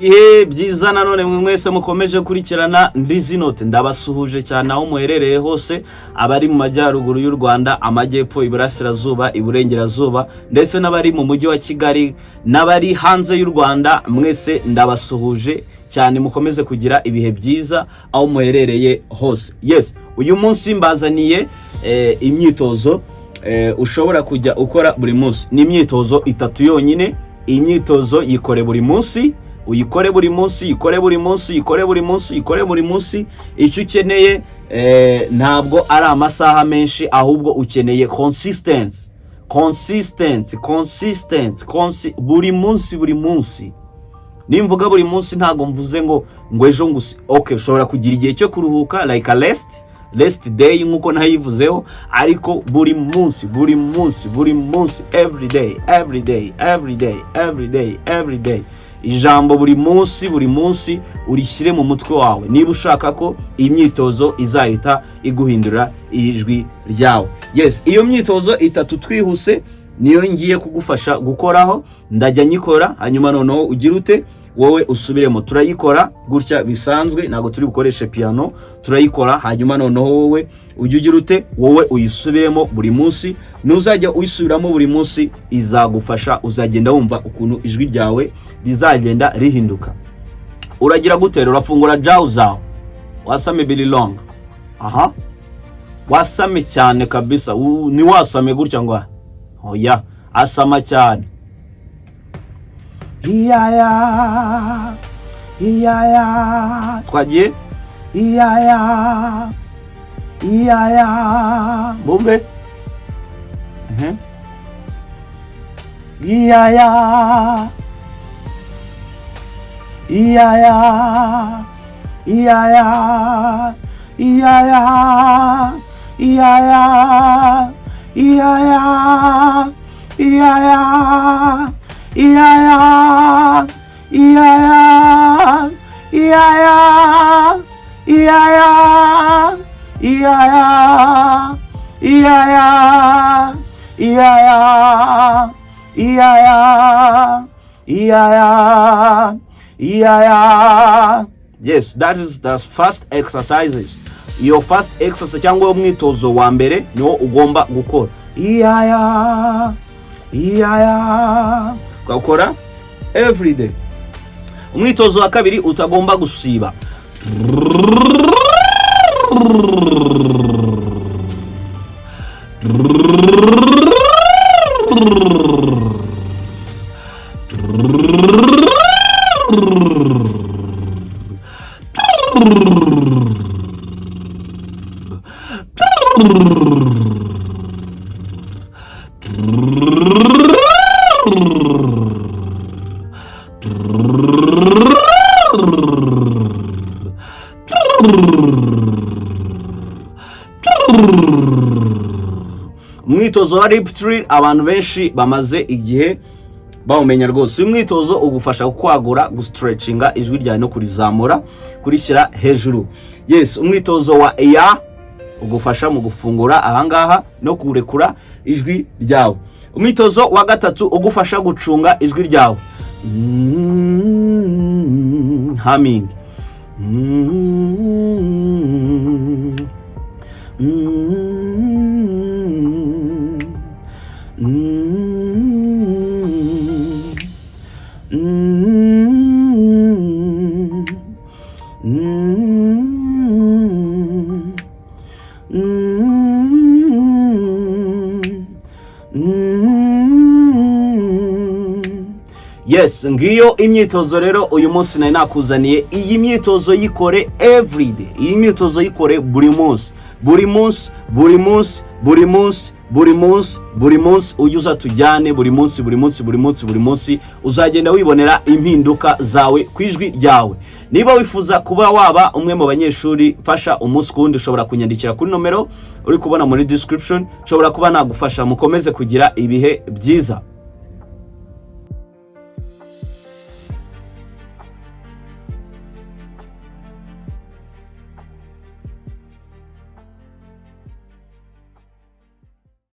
Ihe byiza nanone mwe mwese mukomeje kurikirana Ndizi Note, ndabasuhuje cyane aho muherereye hose, abari mu majyaruguru y'u Rwanda, amajyepfo, iburasirazuba, iburengerazuba, ndetse n'abari mu mujyi wa Kigali n'abari hanze y'u Rwanda, mwese ndabasuhuje cyane. Mukomeze kugira ibihe byiza aho muherereye hose. Yes, uyu munsi mbazaniye imyitozo ushobora kujya ukora buri munsi. Ni imyitozo itatu yonyine. Iyi myitozo yikore buri munsi, uyikore buri munsi, uyikore buri munsi, uyikore buri munsi, uyikore buri munsi. Icyo ukeneye ntabwo ari amasaha menshi, ahubwo ukeneye consistency, consistency, consistency, buri munsi, buri munsi. Nimvuga buri munsi, ntabwo mvuze ngo ejo ngo okay, ushobora kugira igihe cyo kuruhuka, like a rest day nk'uko nayivuzeho, ariko buri munsi, buri munsi, buri munsi, every day, every day, every day, every day, every day. Ijambo buri munsi, buri munsi urishyire mu mutwe wawe niba ushaka ko iyi myitozo izahita iguhindura ijwi ryawe. Yes, iyo myitozo itatu twihuse niyo ngiye kugufasha gukoraho. Ndajya nyikora, hanyuma noneho ugira ute? Wowe usubiremo. Turayikora gutya bisanzwe, ntabwo turi bukoreshe piano. Turayikora, hanyuma noneho wowe ujye ugira ute? Wowe uyisubiremo buri munsi. Nuzajya uyisubiramo buri munsi, izagufasha, uzagenda wumva ukuntu ijwi ryawe rizagenda rihinduka. Uragira gute rero? Urafungura jaw zawe, wasame biri long, aha, wasame cyane kabisa. Ntiwasame gutya ngo oya, asama cyane. Iyaya, iyaya, twagiye. Iyaya, iyaya, bumve. Ehe. Iyaya, iyaya, iyaya, iyaya, iyaya, iyaya, iyaya, iyaya, iyaya, iyaya, iyaya, iyaya, iyaya, iyaya, iyaya, iyaya, iyaya. Yes, that is the first exercises. Iyo first exercise cyangwa umwitozo wa mbere niwo ugomba gukora, iyaya, iyaya, ugakora every day. Umwitozo wa kabiri utagomba gusiba. Umwitozo wa lip trill abantu benshi bamaze igihe bawumenya rwose. Uyu mwitozo ugufasha kwagura, gustretchinga ijwi ryawe no kurizamura, kurishyira hejuru. Yes, umwitozo wa ya ugufasha mu gufungura ahangaha no kurekura ijwi ryawe. Umwitozo wa gatatu ugufasha gucunga ijwi ryawe, humming. Yes, ngiyo imyitozo rero uyu munsi nari nakuzaniye. Iyi myitozo yikore everyday, iyi myitozo yikore buri munsi, buri munsi, buri munsi, buri munsi, buri munsi, buri munsi. Ujye uza tujyane buri munsi, buri munsi, buri munsi, buri munsi. Uzagenda wibonera impinduka zawe ku ijwi ryawe. Niba wifuza kuba waba umwe mu banyeshuri mfasha umunsi ku wundi, ushobora kunyandikira kuri nomero uri kubona muri description, nshobora kuba nagufasha. Mukomeze kugira ibihe byiza.